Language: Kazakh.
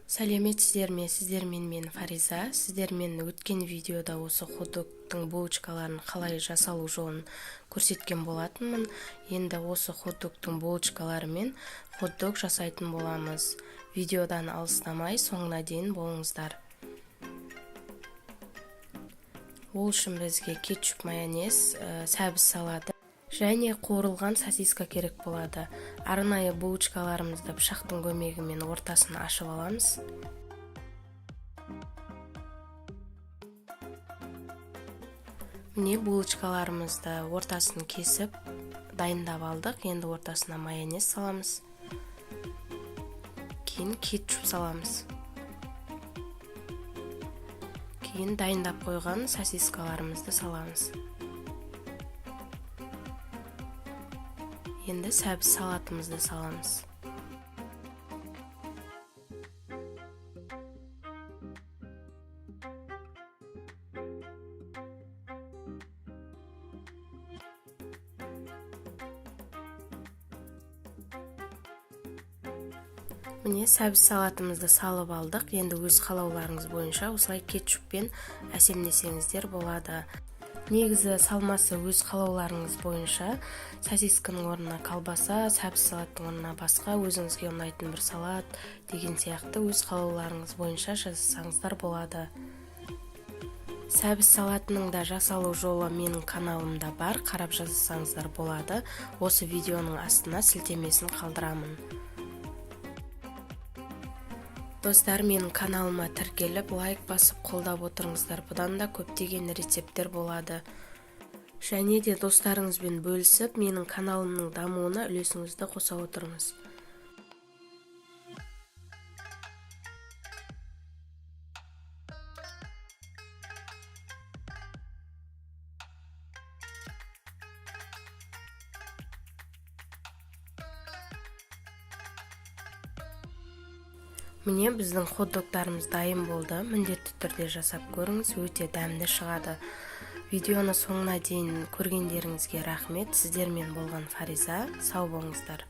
Сәлеметсіздер ме? Сіздермен мен, Фариза. Сіздермен өткен видеода осы хот-догтың булочкаларын қалай жасалу жолын көрсеткен болатынмын. Енді осы хот-догтың булочкаларымен хот-дог жасайтын боламыз. Видеодан алыстамай, соңына дейін болыңыздар. Ол үшін бізге кетчуп, майонез, сәбіз салаты және қуырылған сосиска керек болады. Арнайы булочкаларымызды пышақтың көмегімен ортасын ашып аламыз. Міне, булочкаларымызды ортасын кесіп, дайындап алдық. Енді ортасына майонез саламыз, кейін кетчуп саламыз, кейін дайындап қойған сосискаларымызды саламыз. Енді сәбіз салатымызды саламыз. Міне, сәбіз салатымызды салып алдық. Енді өз қалауларыңыз бойынша осылай кетчуппен әсемдесеңіздер болады. Негізі салмасы өз қалауларыңыз бойынша: сосисканың орнына колбаса, сәбіз салаттың орнына басқа өзіңізге ұнайтын бір салат деген сияқты, өз қалауларыңыз бойынша жасасаңыздар болады. Сәбіз салатының да жасалу жолы менің каналымда бар, қарап жасасаңыздар болады. Осы видеоның астына сілтемесін қалдырамын. Достар, менің каналыма тіркеліп, лайк басып, қолдап отырыңыздар. Бұдан да көптеген рецепттер болады. Және де достарыңызбен бөлісіп, менің каналымның дамуына үлесіңізді қоса отырыңыз. Міне, біздің хот-догтарымыз дайын болды. Міндетті түрде жасап көріңіз, өте дәмді шығады. Видеоны соңына дейін көргендеріңізге рахмет. Сіздермен болған Фариза. Сау болыңыздар.